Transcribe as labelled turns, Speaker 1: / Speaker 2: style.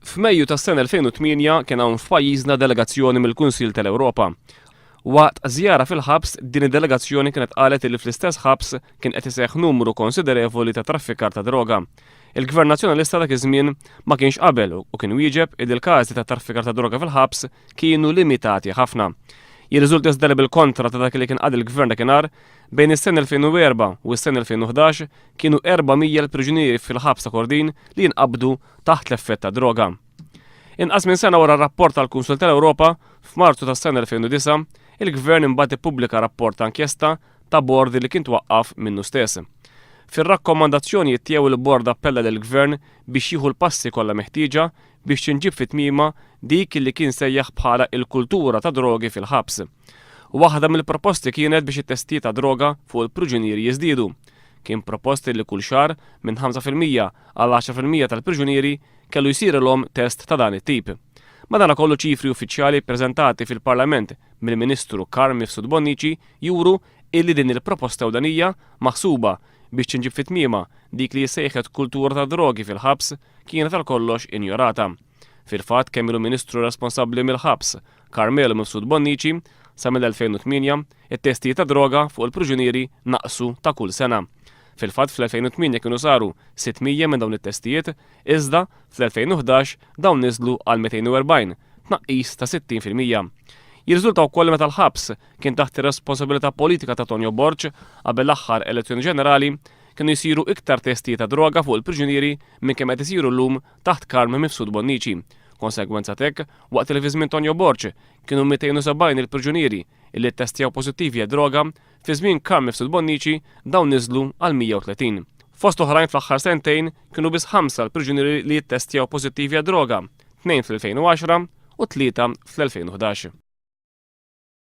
Speaker 1: F'Mejju tas-sena 2008 kien hawn f'pajjiżna delegazzjoni mill-Kunsill tal-Ewropa. Waqt żjara fil-ħabs, din id-delegazzjoni kienet qalet li fl-istess ħabs kien qed iseħħ numru konsiderevoli ta' traffikar ta' droga. Il-Gvern Nazzjonalista dak iż-żmien ma kienx qabel u kien wieġeb illi l-każi ta' traffikar ta' droga fil-ħabs kienu limitati ħafna. Jirriżulta iżda li bil-kontra ta' dak li kien qal il-Gvern dakinhar, bejn is-sena 2004 u s-sena 2011 kienu 400 l-priġunieri fil-ħabs ta' Kordin li jinqabdu taħt l-effett ta' droga. Inqas minn sena wara r-rapport tal-Kunsill tal-Ewropa, f'Marzu tas-sena 2009, il-Gvern imbagħad ippubblika rapport ta' inkjesta ta' bord li kien twaqqaf minnu stess. Fir-rakkomandazzjonijiet tiegħu il-bord appella lill-Gvern biex jieħu l-passi kollha meħtieġa biex tinġieb fi tmiemha dik li kien sejjaħ bħala il-kultura ta' drogi fil-ħabs. Waħda mill-proposti kienet biex it-testijiet ta' droga fuq il-pruġunieri jiżdiedu. Kien propost li kull xahar minn 5% għal 10% tal-priġunieri kellu jsirilhom test ta' dan it-tip. Madankollu ċifri uffiċjali ppreżentati fil-Parlament mill-Ministru Carm Mifsud Bonnici juru illi din il-proposta ewlenija maħsuba biex tinġieb fi tmiemha dik li ssejħet kultura ta' drogi fil-ħabs kienet għal kollox injorata. Fil-fatt kemm ilu Ministru responsabbli mill-ħabs, Carmelo Mifsud Bonnici, sa mill-2008, it-testijiet ta' droga fuq il-priġunieri naqsu ta' kull sena. Fil-fatt fl-2008 kienu saru 600 minn dawn it-testijiet, iżda fl-2011 dawn niżlu għal 240, tnaqqis ta' 60%. Jirriżulta wkoll li meta l-ħabs kien taħt ir-responsabilità politika ta' Tonio Borg qabel l-aħħar elezzjoni ġenerali, kienu jsiru iktar testijiet ta' droga fuq il-priġunieri minn kemm qed isiru llum taħt Carm Mifsud Bonnici. Konsegwenza t'hekk, waqt li fi żmien Tonio Borg kienu 270 il-priġunieri illi ttestjaw pożittivi għad-droga, Fi żmien Carm Mifsud Bonnici dawn niżlu għal 130. Fost oħrajn fl-aħħar sentejn kienu biss ħamsa l-priġunieri li ttestjaw pożittivi għad-droga, tnejn fl-2010 u tlieta fl-2011.